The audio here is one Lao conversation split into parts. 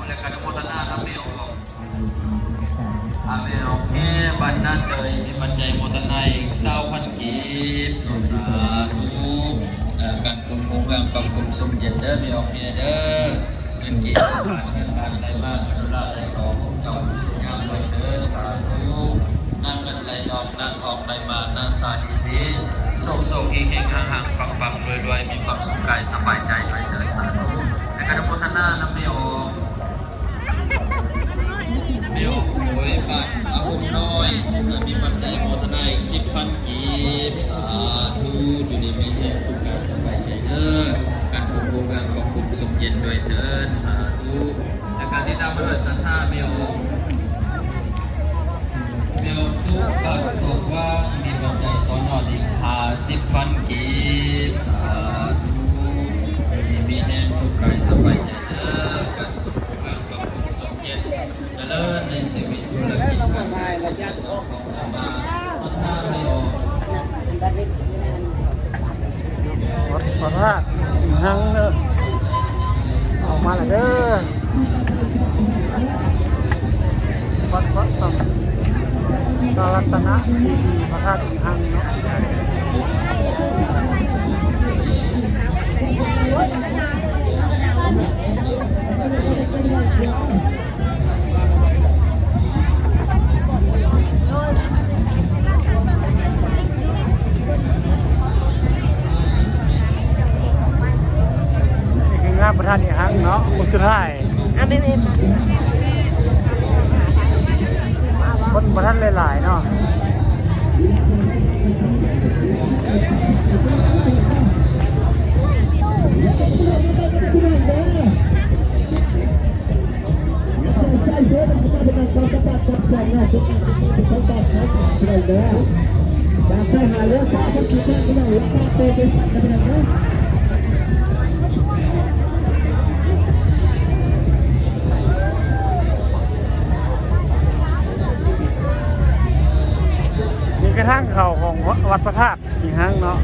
ແລະ ກະອະນຸໂມທະນານຳແມ່ອອກ. ອາ ແມ່ອອກແຫ່ບ້ານນາເຕີຍ ມີປັດໄຈໂມທະນາອີກຊາວພັນກີບເນາະ. ສາທຸ. ເອີ ການກຸນຮຸ່ງເຮືອງ ປະຄຸມຊຸ່ມເຢັນເດີ ແມ່ອອກແຫ່ເດີ. ເງິນກີບ ເງິນທານໄຫຼມາ ເງິນໂດລາໄຫຼເຂົ້າຂອງເຈົ້າ ຍາມໄວເດີ. ສາທຸ. ນຳເງິນໄຫຼອອກ ນຳອອກໄຫຼມາ ນຳສາດີດີ ໂຊກໆ ເຮັງໆ ຮັງໆ ປັງໆ ລວຍໆ ມີຄວາມສຸກກາຍສະບາຍໃຈດ້ວຍເທີ້ນ. ສາທຸ. ແລະ ກະອະນຸໂມທະນານຳແມ່ອອກ. ແມ່ອອກໂດຍ ບ້ານອາຫົງນ້ອຍ ມີປັດໄຈໂມທະນາອີກສິບພັນກີບ. ສາທຸ. ຢູ່ດີມີແຮງ ສຸກກາຍສະບາຍໃຈເດີ. ການສົມພງງາມຂອງຄຸນສົມເຢັນດ້ວຍເທີ້ນ. ສາທຸ. ແລະກະຕິດຕາມມາດ້ວຍສັດທາແມ່ອອກ ແມ່ອອກຕຸກ ບ້ານສອງຫວ່າງ ມີປັດໄຈຕໍ່ຍອດອີກຫ້າສິບພັນກີບ. ສາທຸ. ຢູ່ດີມີແຮງ ສຸກກາຍສະບາຍໃຈເດີ. ການສົມພງງາມຂອງຄຸນສົມເຢັນ ຈະເລີນໃນຊີວິດທຸລະກິດການງານຂອງເຮົາມາ. ສັດທາແມ່ອອກ ວັດພະທາດຫິງຮັງເດີ ອອກມາແລ້ວເດີ. ວັດພະສຳ ພະລັດຕະນະເຈດີ ພະທາດຫິງຮັງເນາະ. ນີ້ຄືງານພະທາດຫິງຮັງເນາະ ມື້ສຸດທ້າຍ. ອັນນີ້ ຄົນບໍ່ທັນຫຼາຍໆເນາະ. ນີ້ຄືທາງເຂົ້າຂອງວັດພະທາດ ສີຫາງເນາະ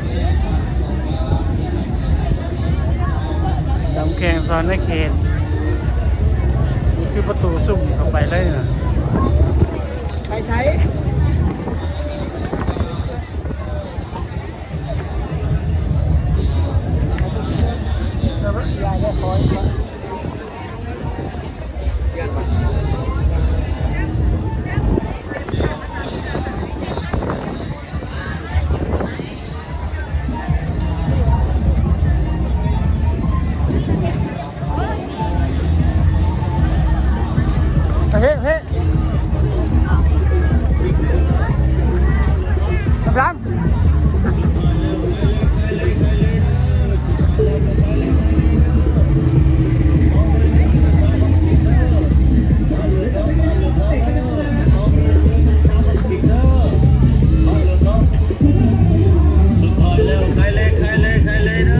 ຈຳແຂວງສະຫວັນນະເຂດ. ນີ້ຄືປະຕູຊຸ່ມເຂົ້າໄປເລີຍນະ. ໄປໃສ? ເພ ເພ ດຳ. ສຸດທ້າຍແລ້ວ ຂາຍເລີຍ ຂາຍເລີຍ ຂາຍເລີຍເດີ.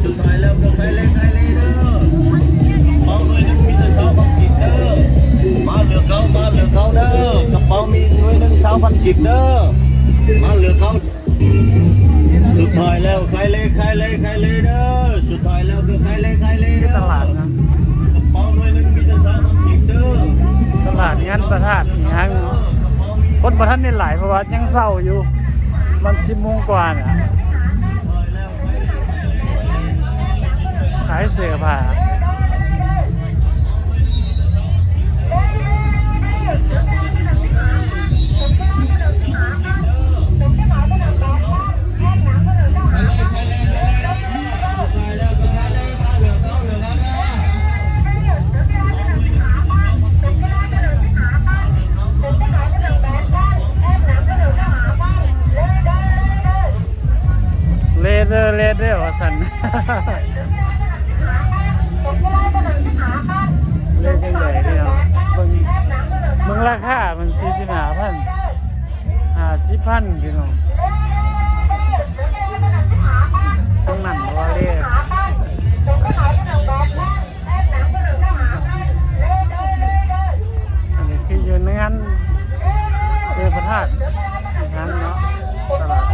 ສຸດທ້າຍແລ້ວກໍຂາຍເລີຍ ຂາຍເລີຍເດີ. ເປົາໜ່ວຍໜຶ່ງມີແຕ່ຊາວພັນກີບເດີ. ມາເລືອກເອົາ ມາເລືອກເອົາເດີ. ກະເປົາມີໜ່ວຍໜຶ່ງຊາວພັນກີບເດີ. ມາເລືອກເອົາ. ສຸດທ້າຍແລ້ວ ຂາຍເລີຍ ຂາຍເລີຍ ຂາຍເລີຍເດີ. ສຸດທ້າຍແລ້ວກໍຂາຍເລີຍ ຂາຍເລີຍເດີ. ຕະຫຼາດນະ ກະເປົາໜ່ວຍໜຶ່ງມີແຕ່ຊາວພັນກີບເດີ. ຕະຫຼາດງານພະທາດອີຫຍັງເນາະ ຄົນບໍ່ທັນໄດ້ຫຼາຍ ເພາະວ່າຍັງເຊົ້າຢູ່ ປະມານສິບໂມງກວ່ານະ. ຂາຍເສື້ອຜ້າ. ເລເດີ ເລເດີ ວ່າຊັ້ນ. ເລຈັ່ງໃດພີ່ນ້ອງ ເບິ່ງ ເບິ່ງລາຄາເພິ່ນ ສີ່ສິບຫ້າພັນ ຫ້າສິບພັນ ພີ່ນ້ອງ. ຕອງນັ້ນວ່າເລ ອັນນີ້ຄືຢູ່ໃນງານເທພະທາດອີຫຍັງເນາະ ຕະຫຼາດ.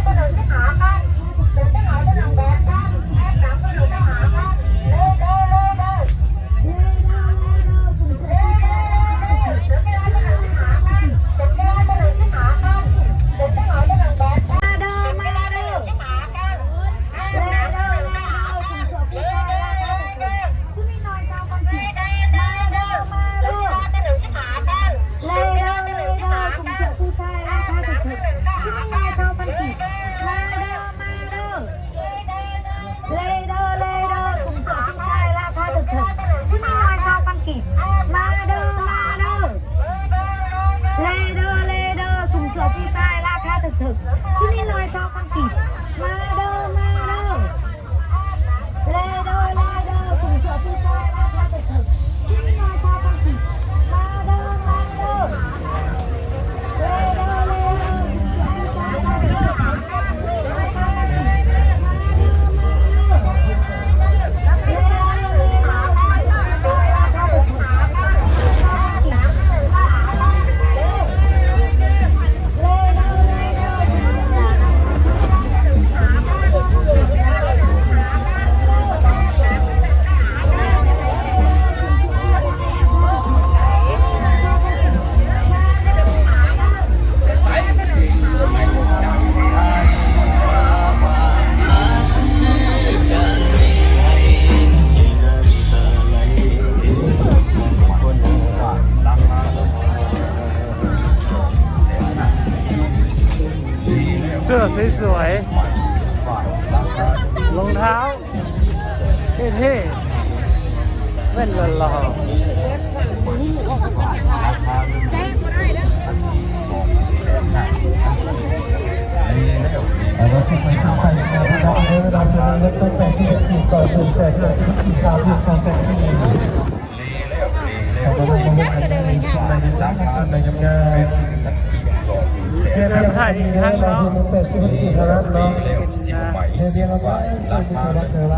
ເລເດີ ເລເດີ ເລເດີ ເລເດີ. ກີບ ມາເດີ ມາເດີ ເລເດີ ເລເດີ ຊຸມຊົ່ວຜູ້ຊາຍລາຄາຖືກໆ ຊຸມນີ້ໜ່ອຍຊາວພັນກີບ ມາເດີ ມາເດີ ເລເດີ ເລເດີ ຊຸມຊົ່ວຜູ້ຊາຍລາຄາຖືກໆ ຊຸມນີ້ໜ່ອຍຊາວພັນກີບ ມາເດີ ມາເດີ ເລເດີ ເລເດີ ຊຸມຊົ່ວຜູ້ຊາຍລາຄາຖືກໆ ເສື້ອສວຍໆ ລອງເທົ້າເທ່ໆ ແວ່ນຫຼໍ່ໆ ເອົາລະ ສິບໄມ້ ສາມໄມ້ ເດີ ເດີ ເດີ ເດີ ແປດສິບ ສອງ ສາມ ສອງ ສາມ ສອງ ສາມ ເອົາມາເບິ່ງກັນເດີ ສວຍງາມ ສວຍງາມ ແຄ່ພຽງສ່ຳນີ້ເດີ ລາຄາແປດສິບພັນກີບເທົ່ານັ້ນເນາະ ແຄ່ພຽງລ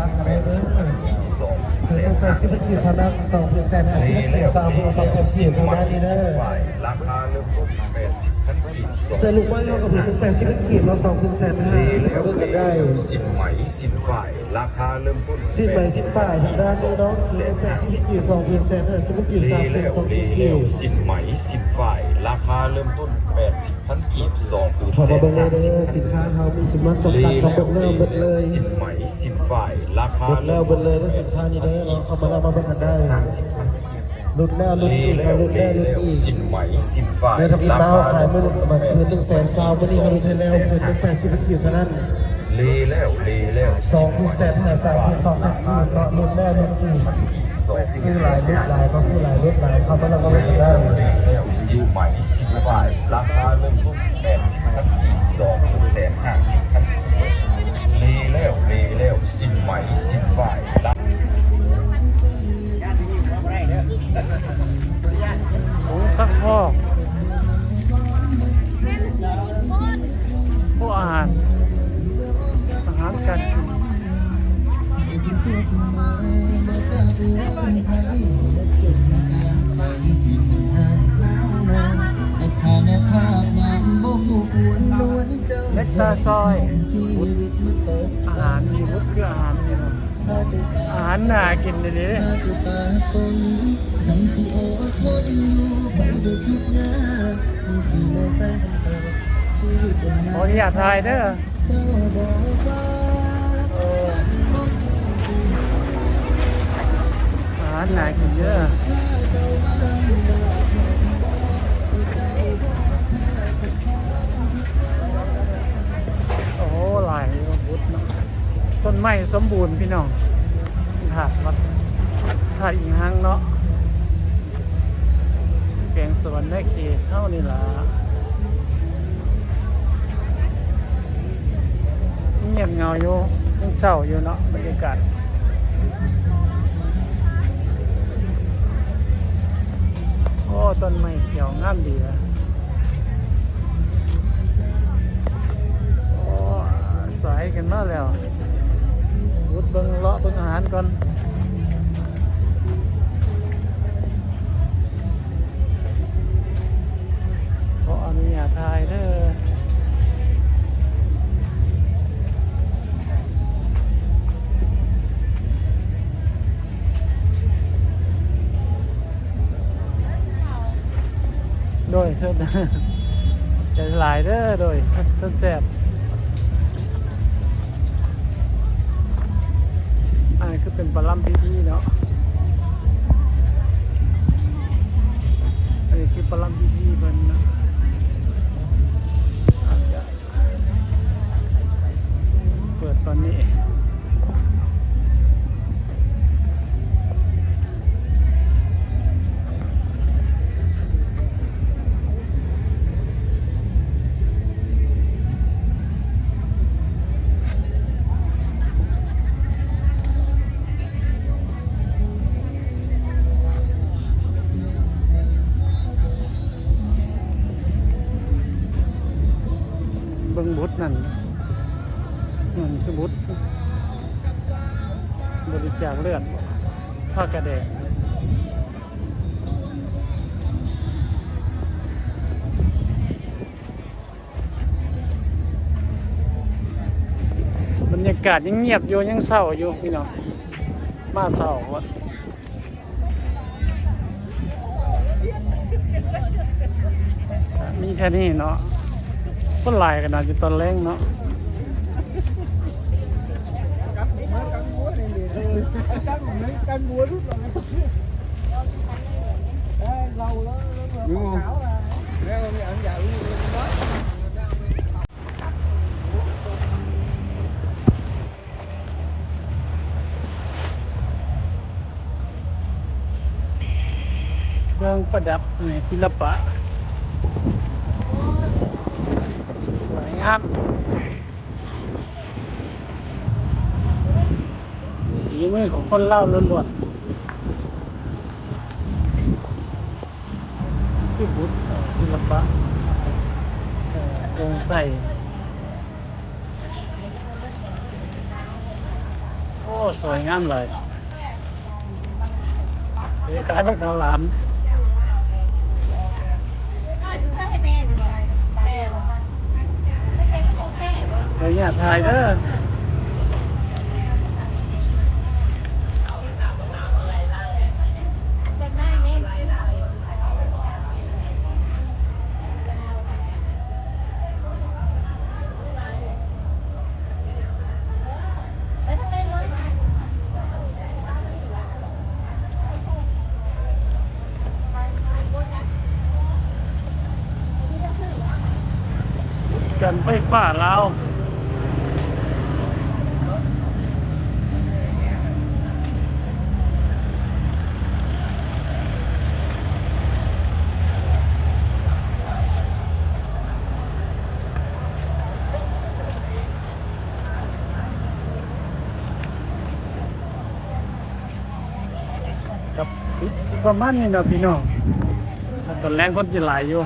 າຄາແປດສິບພັນກີບເທົ່ານັ້ນ ສອງແສນຫ້າສິບພັນກີບເທົ່ານັ້ນ ສອງແສນຫ້າສິບພັນກີບ ສາມພັນສອງແສນກີບເທົ່ານັ້ນນີ້ເດີ ລາຄາເລີ່ມຕົ້ນແປດສິບພັນກີບ ສະຫຼຸບວ່າເຮົາກໍຖືກແປດສິບພັນກີບເນາະ ສອງແສນຫ້າ ມາເບິ່ງກັນໄດ້ ສິ້ນໄໝ ສິ້ນຝ້າຍ ລາຄາເລີ່ມຕົ້ນ ສິ້ນໄໝ ສິ້ນຝ້າຍ ທາງດ້ານນີ້ເນາະ ແປດສິບພັນກີບ ສອງແສນຫ້າສິບພັນກີບ ສາມແສນສອງສິບພັນກີບ ສິ້ນໄໝ ສິ້ນຝ້າຍ ລາຄາເລີ່ມຕົ້ນແປດສິບພັນກີບ ສອງແສນຫ້າສິບພັນກີບ ເຂົ້າມາເບິ່ງເລີຍເດີ ສິນຄ້າເຮົາມີຈຳນວນຈຳກັດເນາະ ເບິ່ງແລ້ວເບິດເລີຍ ສິ້ນໄໝ ສິ້ນຝ້າຍ ລາຄາເລີ່ມຕົ້ນ ເບິດແລ້ວເບິດເລີຍເດີ ສິນຄ້ານີ້ເດີ ເຂົ້າມາແລ້ວມາເບິ່ງກັນໄດ້ ຫຼຸດແລ້ວຫຼຸດອີກ ຫຼຸດແລ້ວຫຼຸດອີກ ສິ້ນໄໝ ສິ້ນຝ້າຍ ເດີ ທຳອິດມາເຮົາຂາຍມື້ໜຶ່ງປະມານຄືນໜຶ່ງແສນຊາວ ມື້ນີ້ເຮົາຫຼຸດໃຫ້ແລ້ວຄືນໜຶ່ງແປດສິບພັນກີບເທົ່ານັ້ນ ເລແລ້ວ ເລແລ້ວ ສອງຄືນແສນຫ້າ ສາມຄືນສອງແສນກີບເນາະ ຫຼຸດແລ້ວຫຼຸດອີກ ຊື້ຫຼາຍຫຼຸດຫຼາຍ ກໍຊື້ຫຼາຍຫຼຸດຫຼາຍ ເຂົ້າມາແລ້ວກໍເບິ່ງກັນໄດ້ ເລແລ້ວ ສິ້ນໄໝ ສິ້ນຝ້າຍ ລາຄາເລີ່ມຕົ້ນແປດສິບພັນກີບ ສອງຄືນແສນຫ້າສິບພັນກີບ ເລແລ້ວ ເລແລ້ວ ສິ້ນໄໝ ສິ້ນຝ້າຍ ລາ ຜົງຊັກຟອກ ພວກອາຫານ ອາຫານການກິນ ເມັດຕາຊອຍ ອາຫານ ມີໝົດເຄືອອາຫານນີ້ເນາະ. ອາຫານໜ້າກິນອີ່ຫຼີ. ຂໍອະນຸຍາດຖ່າຍເດີ. ເອີ ອາຫານໜ້າກິນເດີ. ໂອ້ ຫຼາຍຢູ່ ບຸດເນາະ. ຕົ້ນໄມ້ສົມບູນພີ່ນ້ອງ. ທາດວັດ ທາດອີ່ຫຍັງເນາະ ແຂວງສະຫວັນນະເຂດເຮົານີ້ລະ. ງຽບເຫງົາຢູ່ ຍັງເຊົ້າຢູ່ເນາະ ບັນຍາກາດ. ໂອ້ ຕົ້ນໄມ້ຂຽວງາມດີ. ໂອ້ ສາຍຂຶ້ນມາແລ້ວ. ຂຸດເບິ່ງ ເລາະເບິ່ງອາຫານກ່ອນ. ຂໍອະນຸຍາດຖ່າຍເດີ. ໂດຍ ເຊີນ ໃຈຫຼາຍເດີ. ໂດຍ ເຊີນແຊບ. ອັນນີ້ຄືເປັນປະລຳພິທີເນາະ. ອັນນີ້ຄືປະລຳພິທີເພິ່ນເນາະ. ອາດຈະ ເປີດຕອນນີ້. ນັ້ນ ນັ້ນຄືບຸດ ບໍລິຈາກເລືອດບໍ ຜ້າກະແດະ. ບັນຍາກາດຍັງງຽບຢູ່ ຍັງເສົ້າຢູ່ພີ່ນ້ອງ ມາເຊົ້າໂພດ. ມີແຄ່ນີ້ເນາະ ຄົນຫຼາຍຂະໜາດຢູ່ຕອນແລງເນາະ. ເຄື່ອງປະດັບ ແລະ ສິລະປະ ສວຍງາມ ສີມືຂອງຄົນລາວລ້ວນໆ. ຄືບຸດ ເອີ ສິລະປະ ເອີ ໂປ່ງໃສ. ໂອ້ ສວຍງາມຫຼາຍ ເອີ ຄ້າຍໆ ບັກນາວຫຼາມ. ຂໍອະນຸຍາດຖ່າຍເດີ. ການໄຟຟ້າລາວ. ກັບ ຊິປະມານນີ້ເນາະພີ່ນ້ອງ ຕອນແລງຄົນຊິຫຼາຍຢູ່.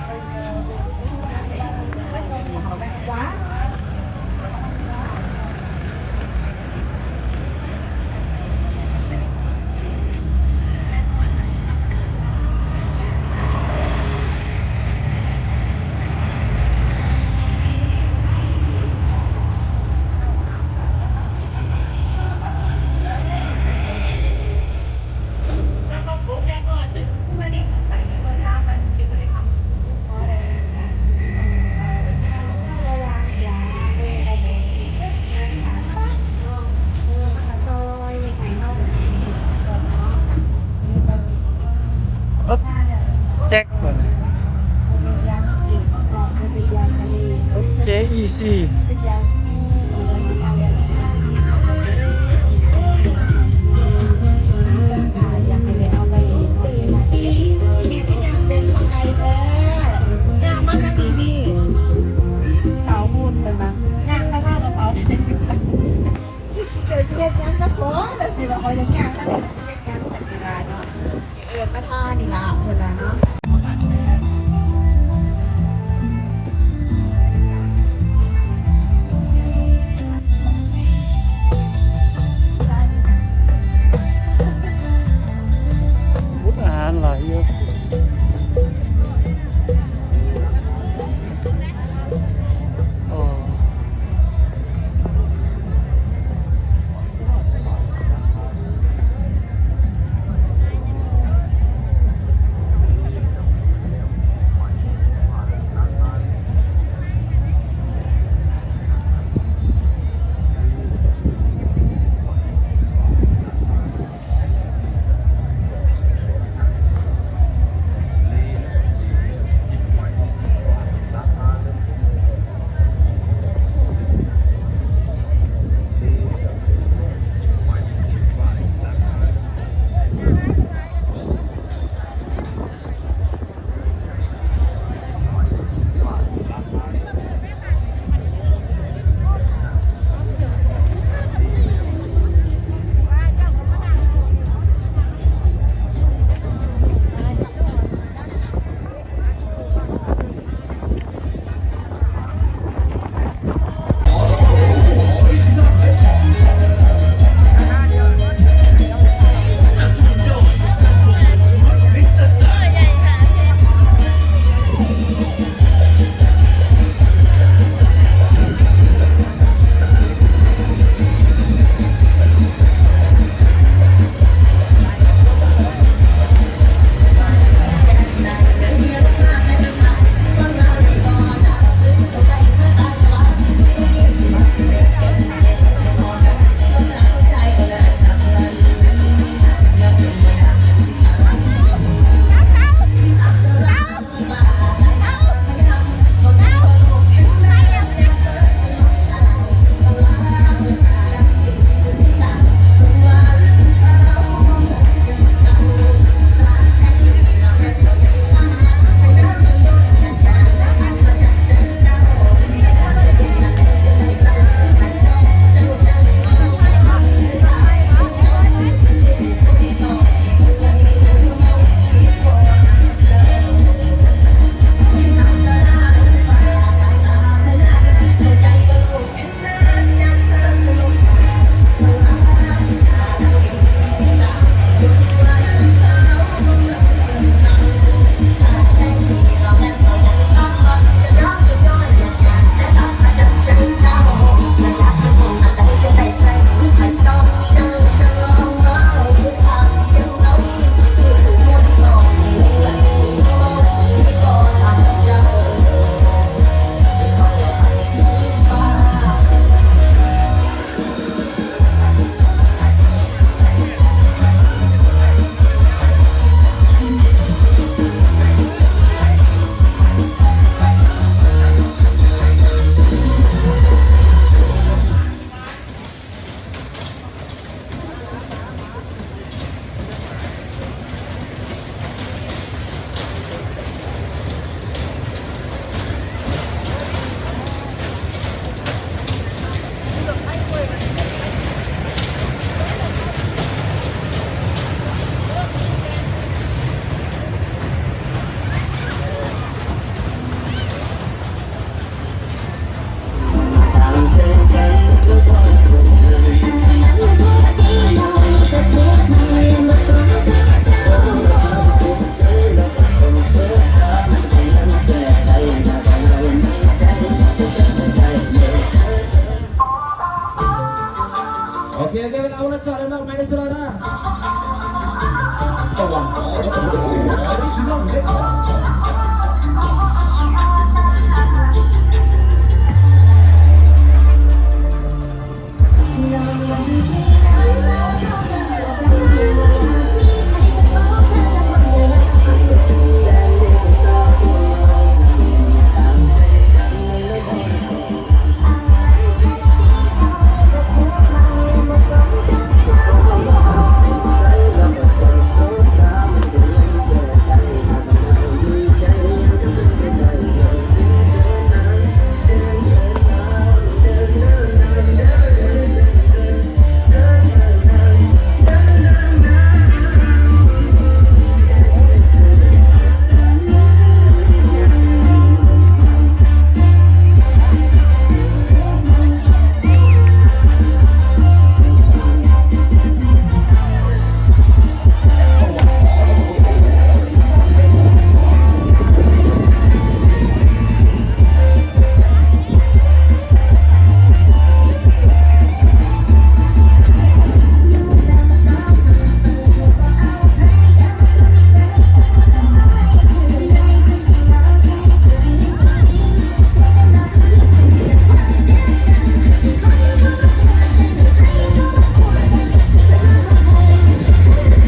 ແຈັກ ເຈອີຊີ ເອີ້ນມາທ່ານີ້ລະເພິ່ນວ່າເນາະ. ອາຫານຫຼາຍຢູ່. ອໍ ໂ